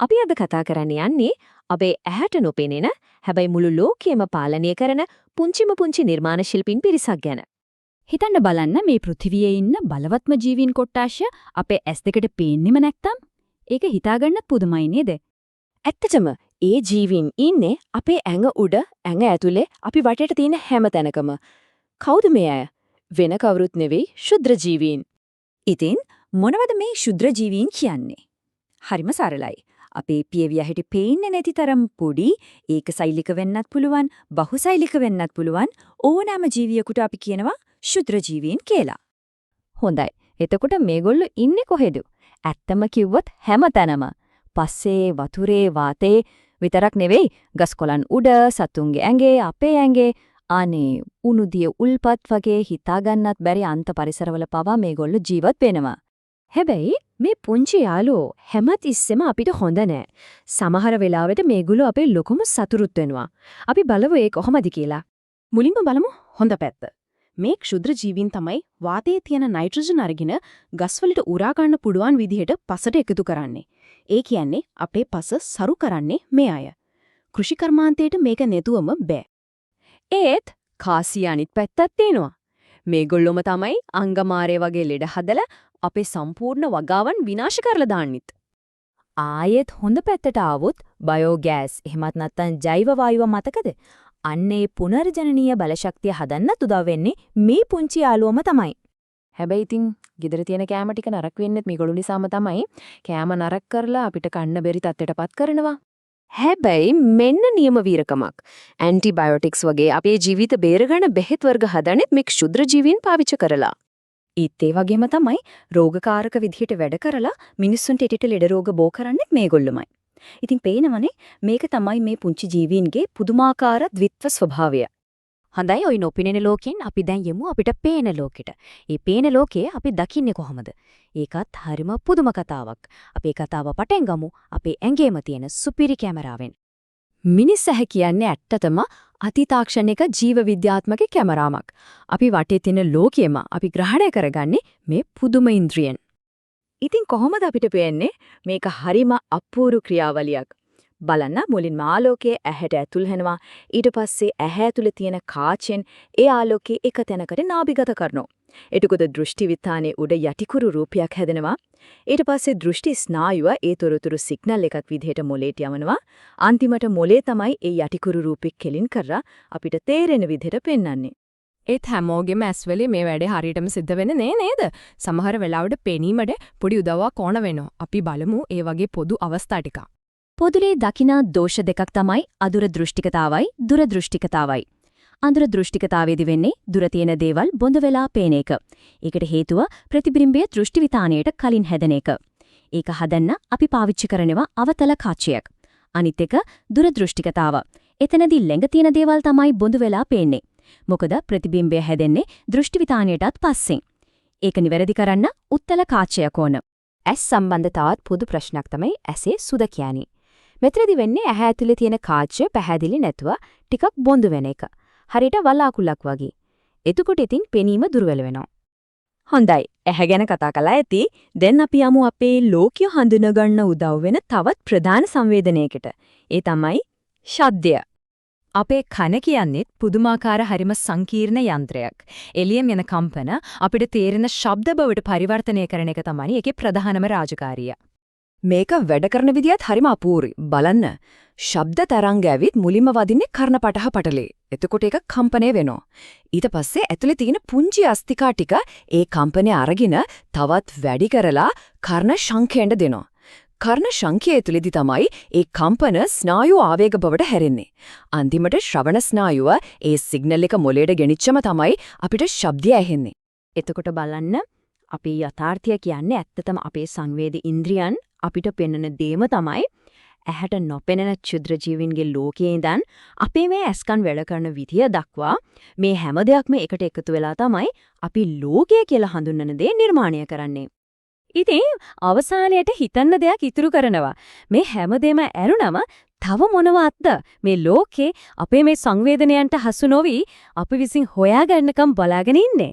අපි අද කතා කරන්න යන්නේ අපේ ඇහැට නොපෙනෙන හැබැයි මුළු ලෝකයම පාලනය කරන පුංචිම පුංචි නිර්මාණ ශිල්පීන් පිරිසක් ගැන. හිතන්න බලන්න, මේ පෘථිවියේ ඉන්න බලවත්ම ජීවීන් කොට්ටාශය අපේ ඇස් දෙකට පේන්නෙම නැත්තම්, ඒක හිතාගන්නත් පුදුමයි නේද? ඇත්තටම ඒ ජීවීන් ඉන්නේ අපේ ඇඟ උඩ, ඇඟ ඇතුලේ, අපි වටේට තියෙන හැම තැනකම. කවුද මේ අය? වෙන කවුරුත් නෙවෙයි, ක්ෂුද්‍ර ජීවීන්. ඉතින් මොනවද මේ ක්ෂුද්‍ර ජීවීන් කියන්නේ? හරිම සරලයි. අපේ පියවි ඇහැට පේන්නේ නැති තරම් පොඩි, ඒක සෛලික වෙන්නත් පුළුවන්, බහුසෛලික වෙන්නත් පුළුවන් ඕනෑම ජීවියෙකුට අපි කියනවා ක්ෂුද්‍ර ජීවීන් කියලා. හොඳයි. එතකොට මේගොල්ලෝ ඉන්නේ කොහෙද? ඇත්තම කිව්වොත් හැම තැනම. පස්සේ, වතුරේ, වාතේ විතරක් නෙවෙයි, ගස් කොළන් උඩ, සතුන්ගේ ඇඟේ, අපේ ඇඟේ, අනේ උණුදිය උල්පත් වගේ හිතා ගන්නත් බැරි අන්ත පරිසරවල පවා මේගොල්ලෝ ජීවත් වෙනවා. හැබැයි මේ පුංචි යාළුවෝ හැමතිස්සෙම අපිට හොඳ නෑ. සමහර වෙලාවට මේගොල්ලෝ අපේ ලොකුම සතුරුත් වෙනවා. අපි බලමු ඒ කොහොමද කියලා. මුලින්ම බලමු හොඳ පැත්ත. මේ ක්ෂුද්‍ර ජීවීන් තමයි වාතයේ තියෙන නයිට්‍රජන් අරගෙන ගස්වලට උරා ගන්න පුළුවන් විදිහට පසට එකතු කරන්නේ. ඒ කියන්නේ අපේ පස සරු කරන්නේ මේ අය. කෘෂිකර්මාන්තයට මේක නැතුවම බෑ. ඒත් කාසිය අනිත් පැත්තක් තියෙනවා. මේගොල්ලොම තමයි අංගමාරය වගේ ලෙඩ හදලා අපේ සම්පූර්ණ වගාවන් විනාශ කරලා දාන්නෙත්. ආයෙත් හොඳ පැත්තට ආවොත්, බයෝගෑස් එහෙමත් නැත්නම් ජෛව වායුව මතකද? අන්න ඒ පුනර්ජනනීය බලශක්තිය හදන්නත් උදව් වෙන්නේ මේ පුංචි යාළුවම තමයි. හැබැයි ඉතින් ගෙදර තියෙන කෑම ටික නරක වෙන්නෙත් මේගොල්ලෝ නිසාම තමයි. කෑම නරක කරලා අපිට කන්න බැරි තත්ත්වයටපත් කරනවා. හැබැයි මෙන්න නියම වීරකමක්. ඇන්ටිබයොටික්ස් වගේ අපේ ජීවිත බේරගන්න බෙහෙත් වර්ග හදන්නෙත් මේ ක්ෂුද්‍ර ජීවීන් පාවිච්චි කරලා. ඒත් ඒ වගේම තමයි රෝගකාරක විදිහට වැඩ කරලා මිනිස්සුන්ට එටිට ලෙඩ රෝග බෝ කරන්නෙත් මේගොල්ලොමයි. ඉතින් පේනවනේ, මේක තමයි මේ පුංචි ජීවීන්ගේ පුදුමාකාර ද්විත්ව ස්වභාවය. හොඳයි, ඔය නොපෙනෙන ලෝකෙන් අපි දැන් යමු අපිට පේන ලෝකෙට. ඒ පේන ලෝකේ අපි දකින්නේ කොහොමද? ඒකත් හරිම පුදුම කතාවක්. අපේ කතාව පටන් ගමු අපේ ඇඟේම තියෙන සුපිරි කැමරාවෙන්. මිනිස් ඇහැ කියන්නේ ඇත්තටම අතිතාක්ෂණික ජීව විද්‍යාත්මක කැමරාවක්. අපි වටේ තියෙන ලෝකෙම අපි ග්‍රහණය කරගන්නේ මේ පුදුම ඉන්ද්‍රියෙන්. ඉතින් කොහොමද අපිට පේන්නේ? මේක හරිම අපූර්ව ක්‍රියාවලියක්. බලන්න, මුලින්ම ආලෝකය ඇහැට ඇතුල් වෙනවා. ඊට පස්සේ ඇහැ ඇතුලේ තියෙන කාචෙන් ඒ ආලෝකය එක තැනකට නාභිගත කරනවා. එතකොට දෘෂ්ටි විතානයේ උඩ යටිකුරු රූපයක් හැදෙනවා. ඊට පස්සේ දෘෂ්ටි ස්නායුව ඒ තොරතුරු සිග්නල් එකක් විදිහට මොලේට යවනවා. අන්තිමට මොලේ තමයි ඒ යටිකුරු රූපෙ කෙලින් කරලා අපිට තේරෙන විදිහට පෙන්වන්නේ. ඒත් හැමෝගෙම ඇස්වලින් මේ වැඩේ හරියටම සිද්ධ වෙන්නේ නෑ නේද? සමහර වෙලාවට පෙනීමට පොඩි උදව්වක් ඕන වෙනවා. අපි බලමු ඒ වගේ පොදු අවස්ථා ටිකක්. පොදුවේ දකිනා දෝෂ දෙකක් තමයි අදුර දෘෂ්ටිකතාවයි දුර දෘෂ්ටිකතාවයි. අඳුර දෘෂ්ටිකතාවේදී වෙන්නේ දුර තියෙන දේවල් බොඳ වෙලා පේන එක. ඒකට හේතුව ප්‍රතිබිම්බය දෘෂ්ටි විතානයට කලින් හැදෙන එක. ඒක හදන්න අපි පාවිච්චි කරනවා අවතල කාචයක්. අනිත් එක දුර දෘෂ්ටිකතාව. එතනදී ළඟ තියෙන දේවල් තමයි බොඳ වෙලා පේන්නේ. මොකද ප්‍රතිබිම්බය හැදෙන්නේ දෘෂ්ටි විතානයටත් පස්සෙන්. ඒක නිවැරදි කරන්න උත්තල කාචයක් ඕන. ඇස් සම්බන්ධ තවත් පොදු ප්‍රශ්නයක් තමයි ඇසේ සුද කියන්නේ. මෙතනදි වෙන්නේ ඇහැ ඇතුලේ තියෙන කාචය පැහැදිලි නැතුව ටිකක් බොඳ වෙන එක. හරියට වලාකුළක් වගේ. එතකොට ඉතින් පෙනීම දුර්වල වෙනවා. හොඳයි. ඇහැ ගැන කතා කළා ඇති. දැන් අපි යමු අපේ ලෝකය හඳුන ගන්න උදව් වෙන තවත් ප්‍රධාන සංවේදනයකට. ඒ තමයි ශබ්දය. අපේ කන කියන්නේ පුදුමාකාර හරිම සංකීර්ණ යන්ත්‍රයක්. එළියෙන් එන කම්පන අපිට තේරෙන ශබ්ද බවට පරිවර්තනය කරන එක තමයි ඒකේ ප්‍රධානම රාජකාරිය. මේක වැඩ කරන විදියත් හරිම අපූර්වයි. බලන්න. ශබ්ද තරංග ඇවිත් මුලින්ම වදින්නේ කර්ණපටහ පටලේ. එතකොට ඒක කම්පණය වෙනවා. ඊට පස්සේ ඇතුලේ තියෙන පුංචි අස්තිකා ටික ඒ කම්පනය අරගෙන තවත් වැඩි කරලා කර්ණ ශංඛයට දෙනවා. කර්ණ ශංඛය ඇතුලේදී තමයි ඒ කම්පන ස්නායු ආවේග බවට හැරෙන්නේ. අන්තිමට ශ්‍රවණ ස්නායුව ඒ සිග්නල් එක මොළයට ගෙනිච්චම තමයි අපිට ශබ්දය ඇහෙන්නේ. එතකොට බලන්න, අපේ යථාර්ථය කියන්නේ ඇත්තටම අපේ සංවේදී ඉන්ද්‍රියන් අපිට පෙන්වන දේම තමයි. ඇහැට නොපෙනෙන ක්ෂුද්‍ර ජීවීන්ගේ ලෝකයේ ඉඳන් අපේ මේ ඇස්කන් වැඩ කරන විදිය දක්වා මේ හැම දෙයක්ම එකට එකතු වෙලා තමයි අපි ලෝකය කියලා හඳුන්වන දේ නිර්මාණය කරන්නේ. ඉතින් අවසානයට හිතන්න දෙයක් ඉතුරු කරනවා. මේ හැමදේම ඇරුණම තව මොනවත්ද මේ ලෝකේ අපේ මේ සංවේදනයන්ට හසු නොවි අපි විසින් හොයාගන්නකම් බලාගෙන ඉන්නේ?